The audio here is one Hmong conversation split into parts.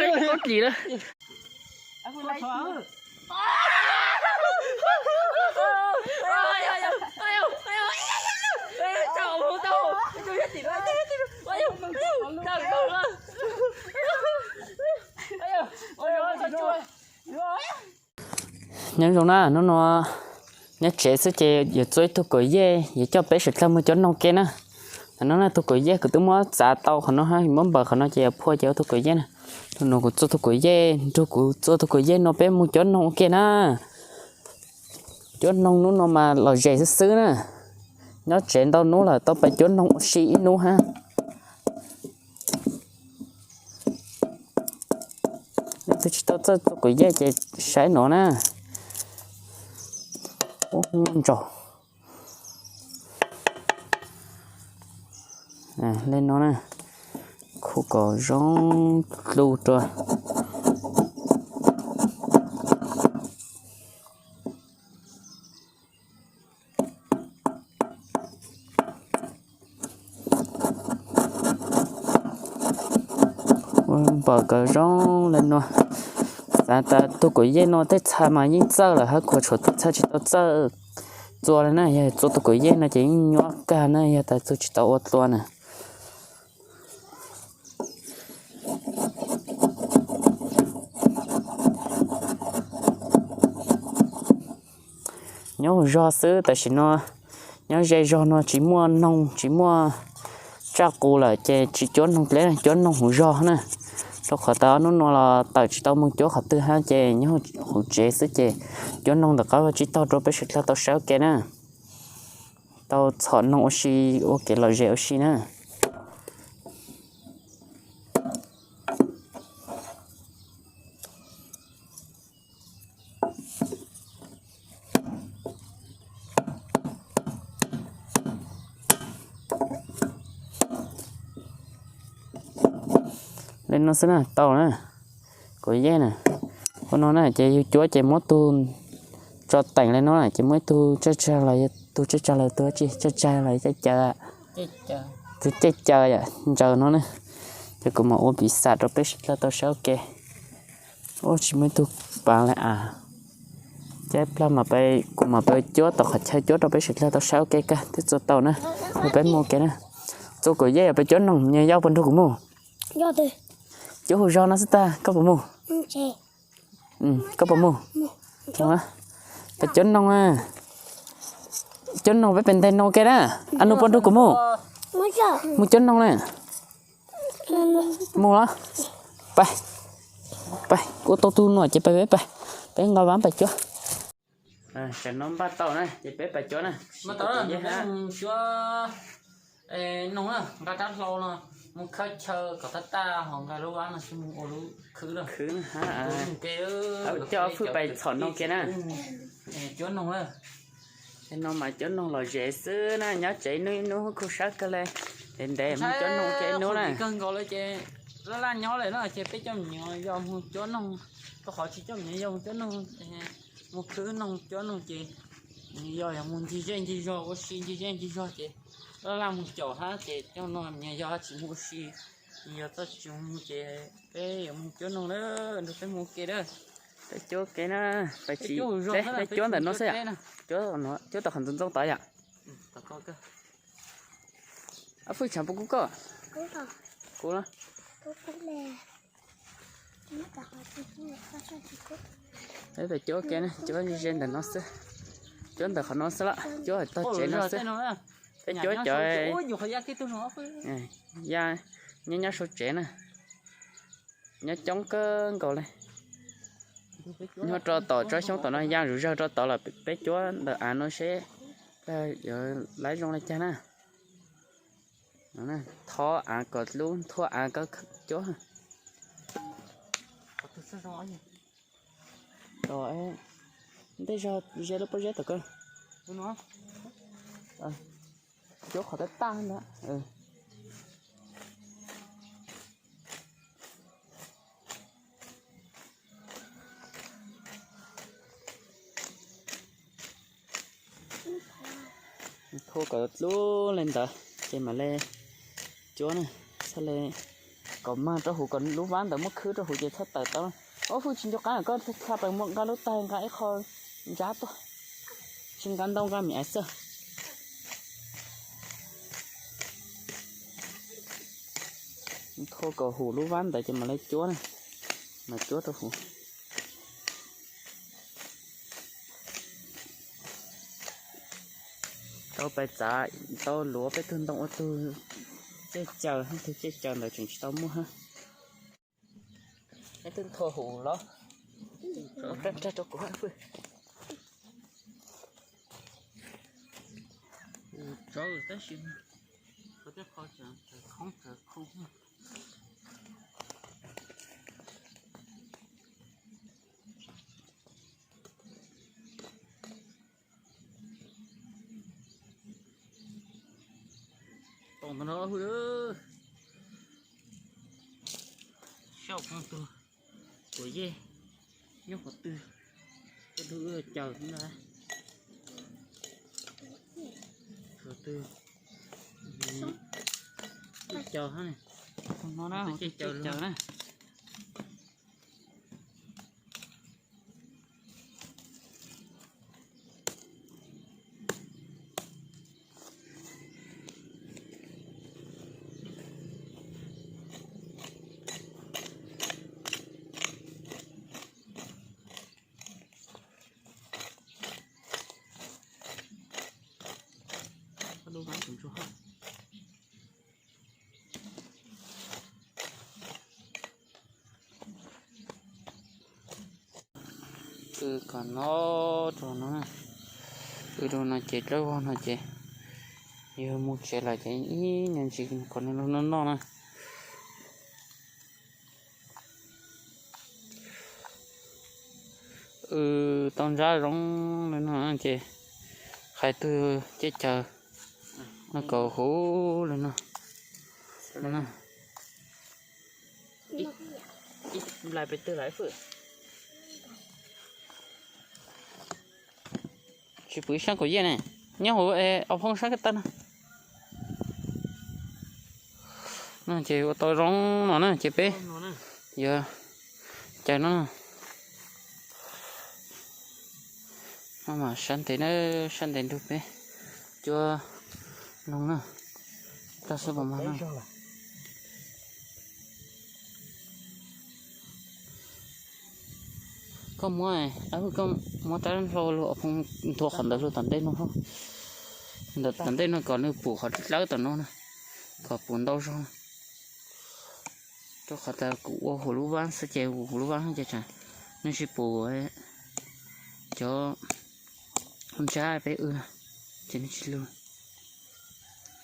Koj dlim na. Nyob zoo na, hnub no nyob tsev xwb ces yuav txua ib tug kaum yej, yuav coj peb suav dlawg mus cuab noog ke na. Hnub no tug kaum yej kuv twb muab txav tau qhov no, muab npaws qhov no ces yuav phua ces ua tug kaum yej na. Hnub no kuv txua tug kaum yej, nrog kuv txua tug kaum yej no peb mus cuab noog ua ke na. Cuab noog hnub no mas lom zem xwb xwb na. Nyob tsev ntau hnub lawm, tau pais cuab noog ua si ib hnub hab. Leej twg tsis tau txawj txua kaum yej ces saib no na. Ub, ntsaug. Le no na, khu kom zoo dlua rua. Ua npaws kom zoo le nuav. Xav tas tug kuam yej no tej txha mas yeej txawj lawm hab, kuas tshuav tej txha tsis tau txawj txua le na. Yog txua tug kuam yej no ces yeej nyuaj kag na, yog tas txug tsis tau ua dlua na. Nyob hauv zog xwb, tam sim no nyob ze zog no tsis muaj noog tsis muaj tsaj qus lawm ces tsis cuab noog dleb, cuab noog hauv zog na. Rau qhov tas ob hnub no los tawm tsis tau mus cuab qhov twg hab ces nyob hauv tsev xwb ces cuab noog ntawm qab ua tsis taug rau peb sawv dlawg tau saib ua ke na. Tau txhom noog ua si, ua kev lom zem ua si na. Le no xwb na, tau na. Kuam yej na, ua no na ces yug cuab ces muab tug tso teem le no na, ces muab ib tug tsaj tsag los yog tug tsaj tsag los tug tsi tsaj tsag los yog caij caws, tug caij caws yom, ntsaws no na. Ces kuv mam ua piv xam rau peb sawv dlawg tau saib ua ke. Ua tsis muaj ib tug pav le as. Caij plag mas kuv mam pab cuab tom qhov chaw cuab rau peb sawv dlawg tau saib ua ke kag twb txua tau na. Ua peb mus ua ke na. Txua kuam yej peb cuab noog, nyuag yau puas nrug kuv mus? Cuab hauv zog no xwb tag, koj puas mus? Koj puas mus? Peb cuab noog, cuab noog peb pem nteg no ke na. Anus puas nrug kuv mus? Mus cuab noog na. Mus los. Pab, pab, kuv tau tug no ces pab peb pab, peb nqa vas pab cuab. Tam no npaj tau na ces peb pab cuab na. Cuab noog na, nqa rab hlau no mus khawb chaw kom tag tag ho nqa lub vas no mus ua lub khwb na. Khwb na, coj fwj pais txhom noog kiag na. Cuab noog na. No mas cuab noog lom zem xwb na, nyob tsev ib hnub ib hnub kuj sab kawg le. Ntev ntev mus cuab noog kiag ib hnub na. Kawg nkaus lawm ces laj laj nyob lawm no ces peb coj me nyuam yau mus cuab noog, rau qhov tsis coj me nyuam yau mus cuab noog, mus khwb noog cuab noog ces me nyuam yau yog mus ncig zej ncig zog ua si ncig zej ncig zog ces laj laj mus caum hab ces coj no me nyuam yau tsis mus ua si, me nyuam yau txoj tsis mus ces peb yuav mus cuab noog na, nrog peb mus ua ke na. Peb cuab ke na, peb tsis, peb cuab ntawm no xwb yom, cuab tom qhov ntxoov ntxoo tod yom. Ab, fwj tshav puas kub koj? Kub los. Peb pem cuab ke na, cuab ze ntawm no xwb, cuab ntawm qhov no xwb los cuab tog tsev no xwb. Peb cuab cov ya nyob nyob sau tsev na, nyob coob kawg nkaus li. Nyob rau tom tsob xyoob tom no ya zuj zawg rau tod lawm, peb cuab ntawm av no seb yuav laib zoo li cas na. Thob av kom lub nthuav av kom cuab. Ntej zog ze lub pob zeb tom kawg. Cuab qhov tab tag ntag. Nthuav kom dlub li ntawd ces mam li cuab na, txhaj li kov Kom mag rau hauv kom lub vab ntawd muab khwb rau hauv ces txhob tawm tau. Ob hwj tsis nco qab koj txha pas muab nqa lub taig nqa ib qho ntsab tuaj, tsis nqa ntau nqa me aiv xwb. Thua kom hum lub vab ntawd ces mam li cuab, mam cuab rau hauv. Tau pais txav, tau luav peb tug ntoo ua tug ceg caws, tug ceg caws ntawd tseem tsis tau muaj hab. Neb twb nthua hum los, rag rag rau kuv hab. Tsawv tab sis tej qho tsawv khoob tsawv khu. Toom ntawm no hwj, saib ua phooj tug kuam yej nyob qhov twg, tej tug wb caws ntag, qhov twg caws hab, no na, ceg caws na. Wb kom no rau no, wb rau no ces dawb vog no ces yog mus tsev lawm ces ib nyuag ntsis kom nws lug noj noj na. Wb tau ntsab zoo li no ces hais tug ceg caws no kom huv li no. Tsis pum ib sab kuam yej ne, nyob hauv au phoo sab ko taw no. No ces ua tau zoo no na ces peb yuav caws no. Maj mam sab ntev na, sab ntev nrug peb cuab noog na. Tag xwb puas mag na. Koj muab, koj muab rab hlau lug au phoo nthua qhov ntawd lug tom ntej no, tom ntej no kom nws pum qhov dlawb tom no na, kom pum ntau zog. Rau qhov tas kuv ua huv lub vab xwb ces huv lub vab ces tsam nws tsis pum cov ntsab peb wb ces nws tsis lug.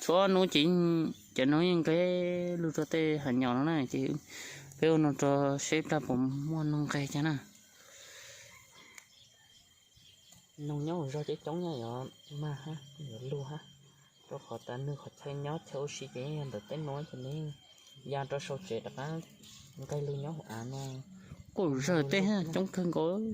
Txhua hnub ces cov noog yeej nqeg lug rau tej hav nyom no na ces peb ua no rau seb plag puas muaj noog nqeg cag na. Noog nyob hauv zog coob coob na yuav mag hab yuav lug hab, rau qhov tas nwg qhov chaw nyob chaw ua si ces yeej yog ntawm teb nuav ces nws ya rau sau tsev rov qab nqeg lug nyob hauv av no. Kuj zawg tej coob kawg nkaus.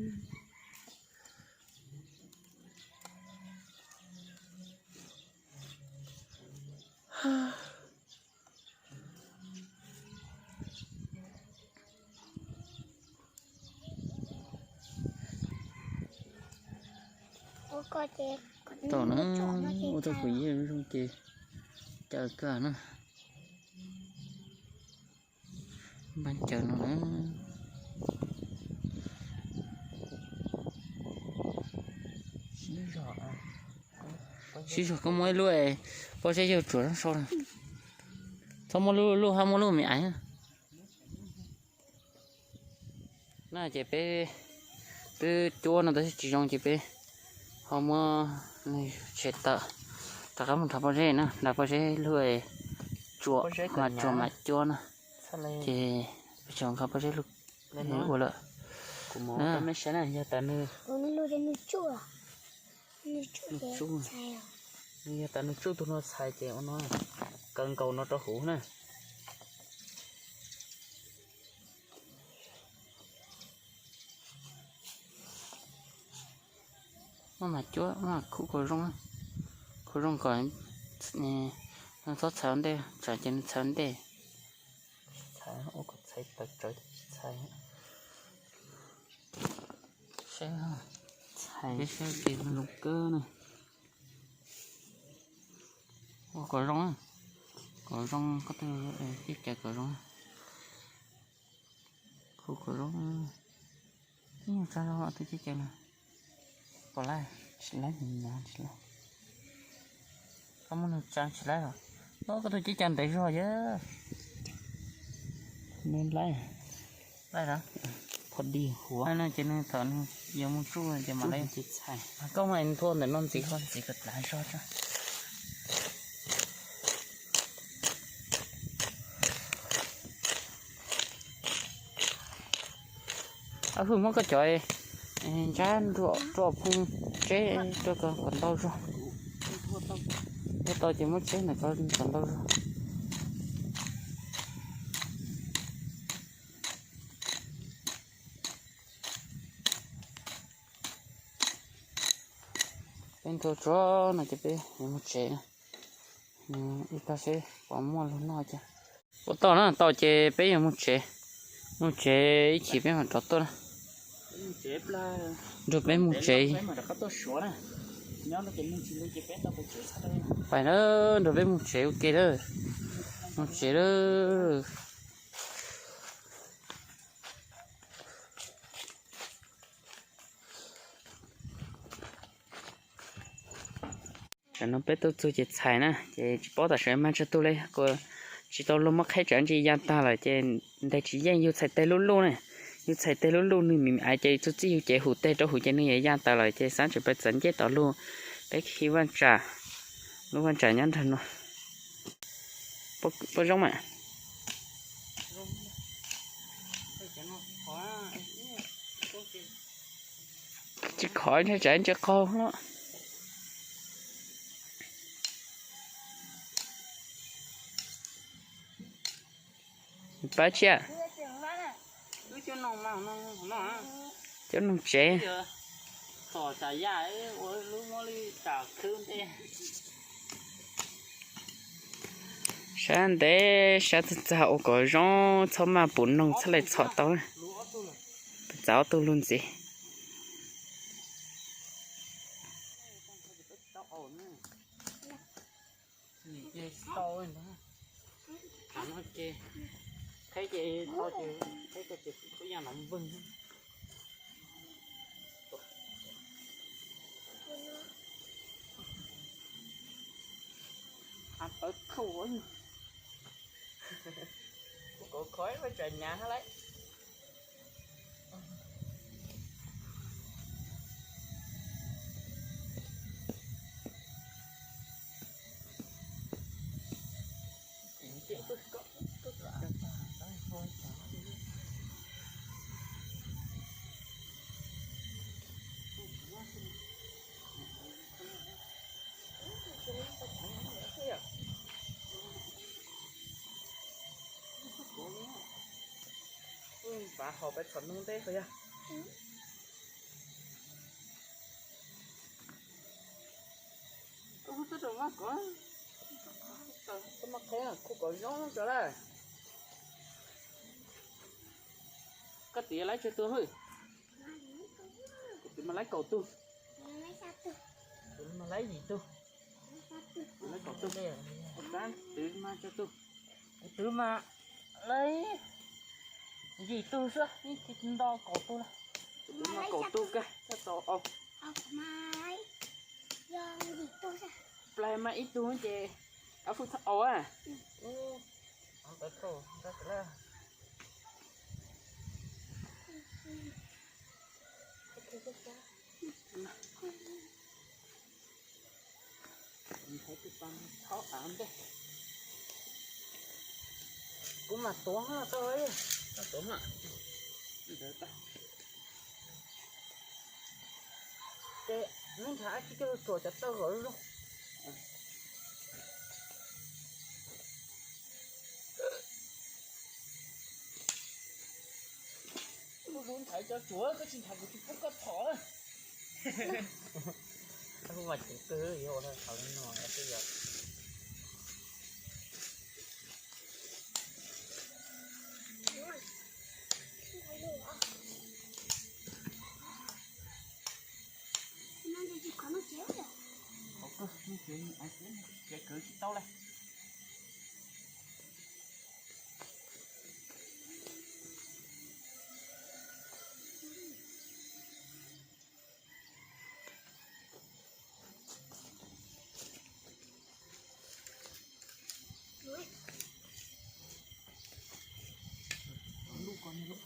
Tom na, ua tau kuam yej zoo ces caws kawg na. Npaj caws no na. Sib zog koj muab ib lub pob zeb yawg tsuam sau na. Txhob muab lub lub hab muab lub me aiv na. Na ces peb twb cuab no tab sis tsis zoo ces peb ho muab tshem tawm, rov qab mus nrhav pob zeb na, nrhav pob zeb lub tsuam mas tsuam mam cuab na. Ces peb tseem nqa pob zeb lug ua lawm. Kuv mus rau mej saib na, yog tas nws, nws yog tas nws tsuj tug no txhais ces ua no kaw nkaus no rau huv na. Maj mam cuab, maj mam khuv kom zoo, khuv zoo kom nws txhob txhais ua ntej, tsam ces nws txhais ua ntej. Tawv tsawv tsis txhais. Saib, txhais zoo kawg na. Ua kom zoo, kom zoo koj tej cai kom zoo. Khu kom zoo. Ib nyuag tso zoo tus cai cai no. Pom lawm, tsis laib, tsis laib. Koj muab nws tsa tsis laib los. Koj tus cai cai ntev zog yog. Nws laib, laib los. Pho di huv no ces nws thaum nws yuav mus tsuj ces mam li txhais. Koj mas nthua ntawm no ntxiv, ntxiv kom dlav zog tso. Hwj, muab koj cov ntsab nruam rau phooj tseb rau kom ntau zog. Ua tau ces muab tseb ntawm ko kom ntau zog. Peb nrua tsuav no ces peb yuav mus tsev. Ib tag seb puas muaj lug noj ces. Ua tau na, tau ces peb yuav mus tsev. Mus tsev ib chim peb mam rov tuaj na. Nrog peb mus tsev. Pais na, nrog peb mus tsev ua ke lawm. Mus tsev lawm. Tam no peb tuaj txug ces txhais na, ces tsis paub tam sim mag tsawg tug li, kuv tsis tau luag muab qheb tsam ntsis ya tag lawm ces ntes tsis yeej. Yug txhais teg lub luj ne, yug txhais teg lub luj nws me me aiv ces txug txij yug cev hum teg rau hauv ces nws yuav ya tas lawm ces xav tseem pais txav ncej tom lug. Peb khi vaj tsam, lub vaj tsam nyob nrag no. Puas zoo mas? Tsis khov, tsam ntsis qaug no. Pab tsiaj. Cov noog tsev. Sab ntev sab txag txag ua kom zoo, txhob maj pum noog txhaj le txhom tau. Txav ob tug lug ntxiv. Av tawv thaum, kuv kov khov vaj tsam hnyav hab lauj. Vav haus peb txhom nug ntej qhov yog. Koj mas qheb khu kom zoo tso lawm. Koj twv laib tsawg tug hwj? Kuv twv mas laib kaum tug. Kuv mas laib yim tug. Kuv laib kaum tug. Koj twv mas tsawg tug? Kuv twv mas laib yim tug xwb, ib tug nto kaum tug lawm. Kuv twv mas kaum tug kag, koj tau au. Plaig mas ib tug ces koj hwj txhob au a. Kuv mas tuav tau, tuav. Ces neb nrhav dab tsi coj lug tsuam cov taw kom zoo. Kuv ntxhais cov tsuav koj tsis ntxhais kuv tsis pub koj thom. Kuv mas ceev kawg yuav ua thaum no xwb yog. Ces kwv tsis tau li. Lub ko, lub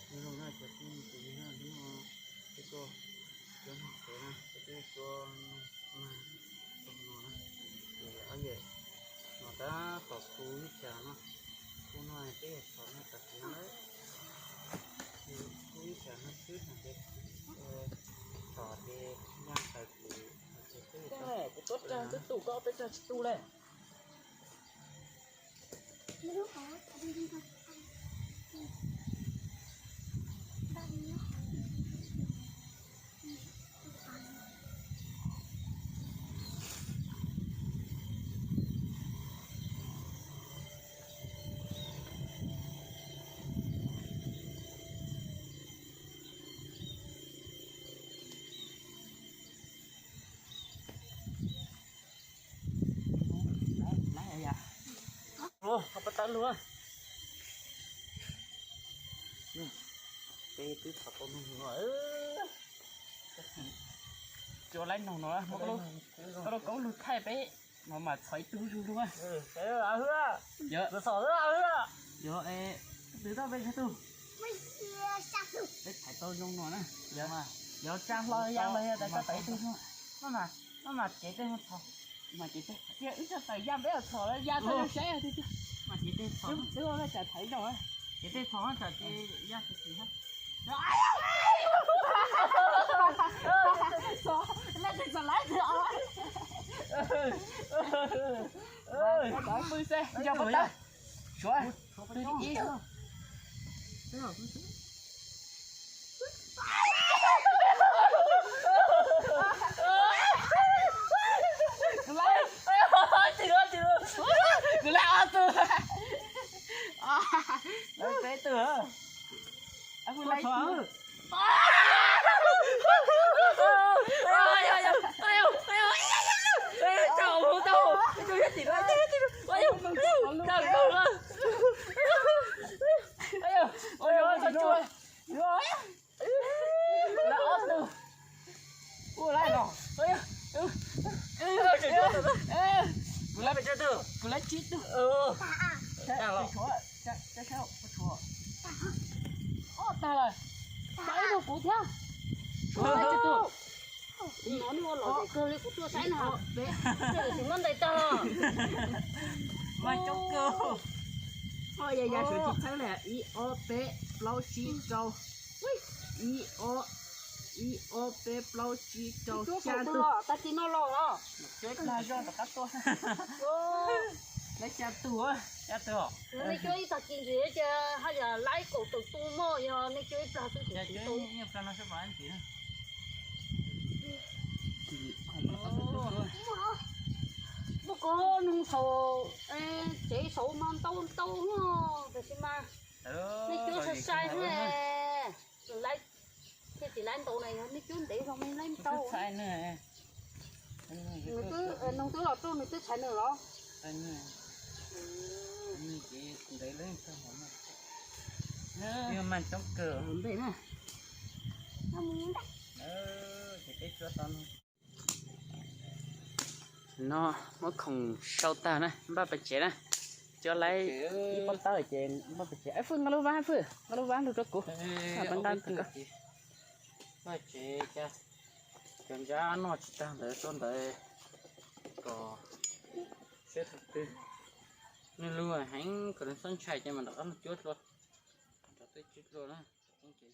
ko na, cov tij tus no, lub no, lub ko, cov no, cov no, cov tij tua mag tau no na, ces ob yam no tab tom tu ib tsam no, tu no peb yog txhom no tam sim no, tu ib tsam no xwb no ces txhom ces yaj tawm ces, kuv tuav tsag twb tu, koj peb tsag tsis tu li. Qhov pab tab lug, peb twb txhom tau noog no, cua laib noog no, muab koj lub kaub lug thaij peb, no mas txhom ib tug zug lug. Yog, yog, twb tau peb tsag tug, peb thaiv tau zoo no na. Yog, yog tsag hlo ya los yog tas tau ib tug zug. Maj mam, maj mam cev tej txhom, maj mam cev tej, cia wb txog tawm ya peb txhom los ya tau zoo saib. Maj mam cev tej txhom, twb ua tsam thaiv zoo, cev tej txhom tsam ces ya tsis xis. Leej twg txom lawv twg os. Pw seb yog puas tau. Suav, twb ib. Kuv lab ob tug. Peb tug. Lab ob tug. Ua lab no. Kuv lab pes tsawg tug? Kuv lab tsib tug. Ob tag lawm. Tshuav ib tug kuv thiab. Tshuav ib tug. No nws ua lom zem kawg li kuv tuaj saib no. Tsis muab ntais tag los. Mas coob kawg. Yog ya suav tsis txheeb li. Ib ob peb plaub tsib rau. Ib ob, ib ob peb plaub tsib rau xya tug. Tag kis no los os. Cuab ib plag zog rov qab tuaj. Lawv xya tug, xya tug. Nej cuab ib tag kis ntsis ces haj yam laib kaum tawm tu mog, yog nej cuab ib plag xwb ces tsis tu. Muaj ko nug thaum tsev saud mas ntau ntau, tab sis mas nej cuab sai sai xwb. Laib thiaj tsis laib ntau na, yog nej cuab ntev zog mas laib ntau. Nws twb los tuaj nws twb txhais nws los. No muab khoom sau tag na, npaj pais tsev na. Cov laib ib pob tawb ces npaj pais tsev. Fwj, nqa lub vab, Fwj, nqa lub vab lug rau kuv. Nqa, npaj tsev, cov ntsab noj tsis tag ntawd rau ntawd kom seb thaum twg. Nws lug heev kom nws txhob ntshai ces mam rov qab mus cuab dlua. Rau twb cuab dlua na, txhob ntshai.